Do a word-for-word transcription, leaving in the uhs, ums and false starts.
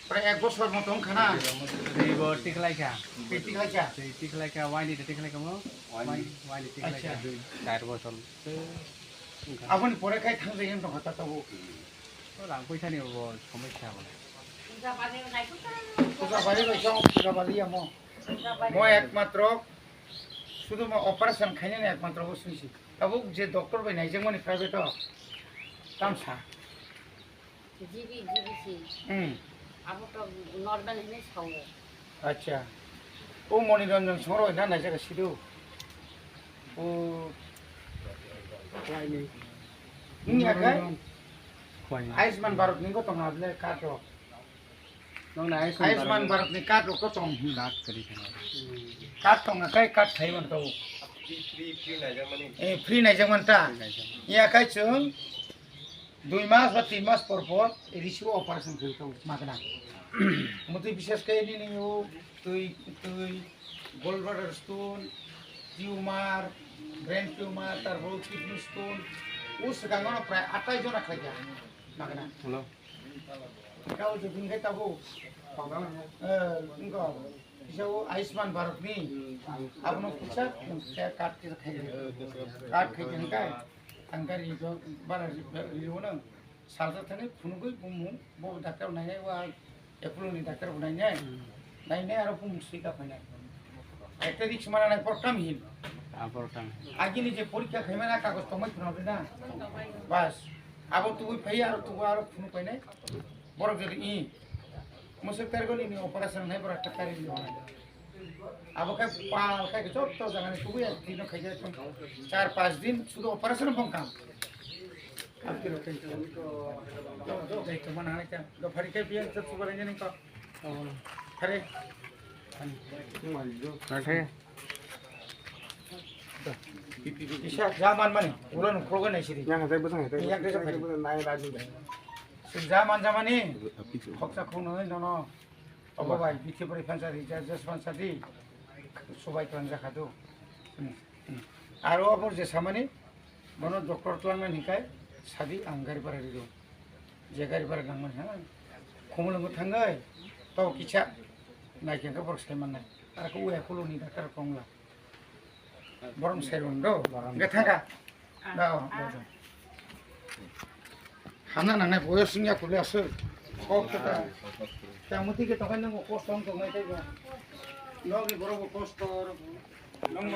Prai ek bosor moto wngkha na? Twi bo tikhlai kha. Twi tikhlai kha? Twi tikhlai kha, waini de tikhlai kha mo? Waini. Waini, waini tikhlai kha. Acha. Dui, char bosor. Aboni pore khai thangjai wng tongkha ta tabuk. O rang poisa ni bo somosya bo. Puja bali bai chong, puja bali amo. Mo ekmatro sudu mo operation khainani ekmatro bo suisi. Tabuk je doctor bai naijakmani private o tamsa. G B, G B C. Hmm. Abo to normal hinwi sao. Acha. O Moniranjan Songroi na naijak sido. O nini akai? Ayushman Bharat ni gotong able card rok. Nong na Ayushman Ayushman Bharat ni card rok to tong. Card kari kha. Card tong akai card thai man to. Free, free, free naijak mani. Eh, free naijak man ta. Free naijak. Ya kai chung. Dui mas ba tin mas por por risi o operation khe tong magna. Mutui bishes khe nini o tui tui gallbladder stone, tumor, brain tumor, tarpor kidney stone, o swkango no prai atai jona khlai kha magna. Hello. Kau je bini khe tabuk. Eh, wngkha. Kisa o Ayushman Bharat ni abono kisa card kisa khai. Card khai khe hwnkhe ang gari jo bara ri-, ri-, riono salsa thani phunugwi bumung bo doctor nainai wa Apollo ni doctor bo nainai. Nainai aro bumung sui ka phainai. Ekta risk mana nai program hin. Ah, program. Agini je porikha khaimana kagoj tongmai phunukdi na. Bas. Abo tubui phai aro tubu aro phunuk painai. Borok jodi i. Musuk targo nini operation nai borok ta kari ni. Abo khe pal khe jotto jagani tubu ya tino khe je char pas din sudu operation bong kam. Am tiro khe. Do, do, dai to mana khe. Do phari khe biya chap suba lai ni ko. Phari. Phari. Kisa zaman mani, ulo nung khulgo nai siri. Yang hatai bwsang hatai. Yang hatai bwsang hatai. Nai rajin dai. Sing zaman zamani. Khoksa khung nai nono. Obo bai, bithi bwrwi phansa ri, ja, jas phansa di. Subai tong jakha do. Hmm, hmm. Aro obo je samani, bono doctor twlangna hikai, sadi ang gari bara rido. Je gari bara nangmani ha. Khumulwngo thangai, to kisa, nai khe borok sai mannai. Aro ko uya khuluni doctor kongla. Borok sai rwng do, hwnkhe thangkha. Da, o, do, do. Hamna nangnai boyos wngya kule aswk. Kok khe ta. Tamo tike tongkha nang kosto wng tongnai tei ba. Nokni borok bo kosto.